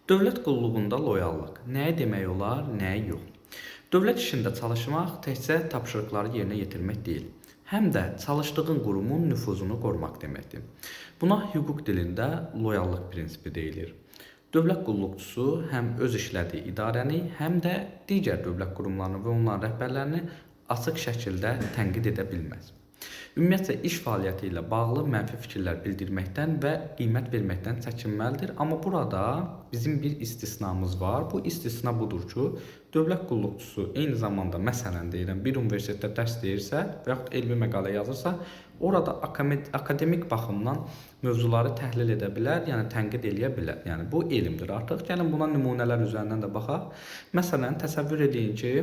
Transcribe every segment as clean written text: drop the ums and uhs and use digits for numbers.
Dövlət qulluğunda loyallıq nəyə demək olar, nəyə yox? Dövlət işində çalışmaq təkcə tapşırıqları yerinə yetirmək deyil, həm də çalışdığın qurumun nüfuzunu qorumaq deməkdir. Buna hüquq dilində loyallıq prinsipi deyilir. Dövlət qulluqçusu həm öz işlədiyi idarəni, həm də digər dövlət qurumlarını və onların rəhbərlərini açıq şəkildə tənqid edə bilməz. Ümumiyyətcə iş fəaliyyəti ilə bağlı mənfi fikirlər bildirməkdən və qiymət verməkdən çəkinməlidir. Amma burada bizim bir istisnamız var. Bu istisna budur ki, dövlət qulluqçusu eyni zamanda, məsələn deyirəm, bir universitetdə dərs deyirsə və yaxud elmi məqalə yazırsa, orada akademik baxımdan mövzuları təhlil edə bilər, yəni tənqid eləyə bilər. Yəni bu elmdir artıq. Gəlin buna nümunələr üzərindən də baxaq. Məsələn, təsəvvür eləyin ki,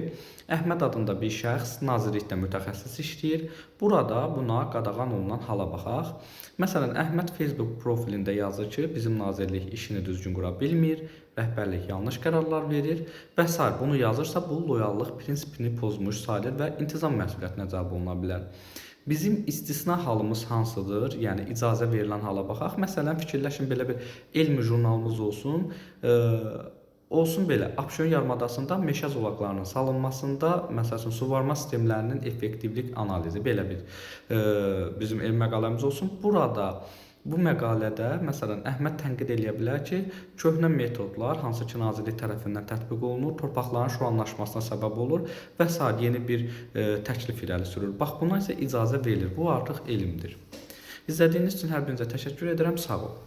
Əhməd adında bir şəxs nazirlikdə mütəxəssis işləyir. Burada buna qadağan olunan hala baxaq. Məsələn, Əhməd Facebook profilində yazır ki, bizim nazirlik işini düzgün qura bilmir, rəhbərlik yanlış qərarlar verir və sair. Bunu yazırsa, bu loyallıq prinsipini pozmuş sayılır və intizam məsuliyyətinə cəlb oluna bilər. Bizim istisna halımız hansıdır? Yəni icazə verilən hala baxaq. Məsələn, fikirləşin, belə bir elmi jurnalımız olsun. Olsun belə, Abşeron yarımadasında meşə zolaqlarının salınmasında, məsəl üçün, suvarma sistemlərinin effektivlik analizi, belə bir bizim elmi məqaləmiz olsun. Burada bu məqalədə məsələn Əhməd tənqid eləyə bilər ki, köhnə metodlar, hansı ki nazirlik tərəfindən tətbiq olunur, torpaqların şuranlaşmasına səbəb olur və sair, yeni bir təklif irəli sürür. Bax, buna isə icazə verilir. Bu artıq elmdir. İzlədiyiniz üçün hər birinizə təşəkkür edirəm. Sağ olun.